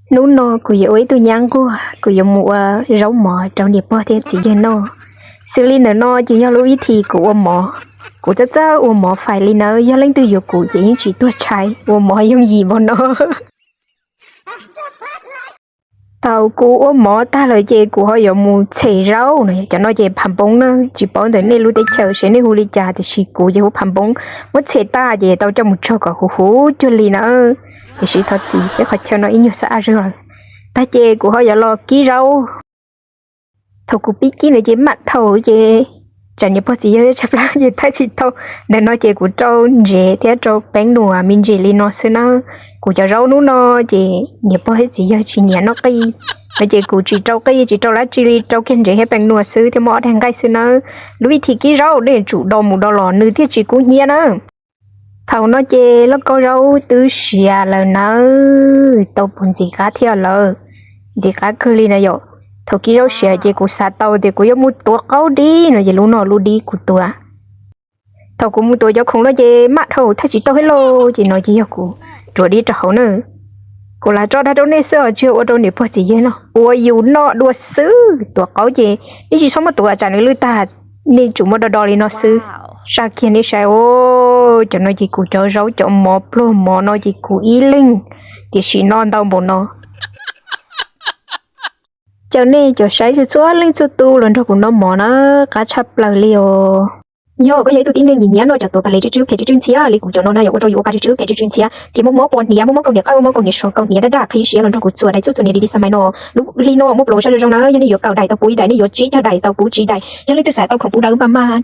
Hnub no kuv yuav ua ib tug nyab nquag, kuv yuav mus ua zaub mov rau niam pog thiab txiv yawg noj. Xws li ntawm no ces yog lub vib thi kuv ua mov. Kuv txawj txawj ua mov fais li nawb, yog leej twg yuav kuv ces yeej tsis tuag tshais, ua mov yooj yim npaum no. Thaum kuv ua mov tag lawm ces kuv ho yuav mus tshem zaub no, cov no ces phav npoob na, tsis paub ntawm nej lub teb chaws seb nej hu li cas tiam sis kuv ces hu phav npoob. Muab tshem tag ces tau coj mus tsog kom huv huv cuag li na. Tiam sis thov txim peb qhov chaw no ib nyuag xab ab zog lawm. Tag ces kuv ho yuav los kib zaub. Thaum kuv pib kib no ces maj dhau ces tsam niam pog txiv yawg tshaj plab ces thaj tsis tau. Ntawm no ces kuv rau ntsev thiab rau peeb nuam me ntsis li no xwb na. Kuv cov zaub hnub no ces niam pog thiab txiv yawg tsis nyiam noj qij, no ces kuv tsis rau qij tsis rau dab tsi li, rau kiag ntsev thiab peeb nuam xwb thiab muab ob daig nqaij xwb nawb. Lub vib thi kib zaub nej tsum do mus do los nws thiaj tsis kub hnyiab na. Thaum no ces lauj kaub zaub twb siav lawm nawb, tau puv ntxim qab thiab lawm. Ntxim qab kawg li na yom. Thaum kib zaub siav ces kuv xav tau tias kuv yuav mus tuav qaub dib no ces lub no lub dib kuv tuav. Thaum kuv mus tuav cov khoom no ces maj dhau thaj tsis tau thiab lauj, ces no ces yog kuv tuav dib rau hauv na. Kuv lam tso dag rau nej xwb os, tsis yog ua rau niam pog txiv yawg noj, ua yus noj dua xwb. Tuav qaub ces nej tsis txhob muab tuav tsam nws lwj tag, nej tsum muab do do li no xwb. Saj kiag nej saib os, cov no ces kuv cov zaub cov mov pluag mov no ces kuv ib leeg, tiam sis noj ntau npaum no. Caw nej cov saib txhua leej txhua tus los nrog kuv noj mov na, qab tshaj plaws li os. Yog koj yog ib tug tib neeg nyiam nyiam noj cov tuav pas les tsw tsw phem tsw tsw ntxhiab li kuv cov no na, yog ua rau yus ua pa tsw tsw phem tsw tsw ntxhiab, thiab muaj mob pos hniav, muaj mob kaus hniav qaij, muaj mob kaus hniav sov kaus hniav daj daj, qhib siab los nrog kuv txuas daim txhub txhua niam di di xa mais no. Lub hli no muaj plaub zaj zoo zoo na, yog nej yuav kaum daim tau puv ib daim, nej yuav tsib caug daim tau puv tsib daim, yog leej twg xav tau khoom puv dawb mas mas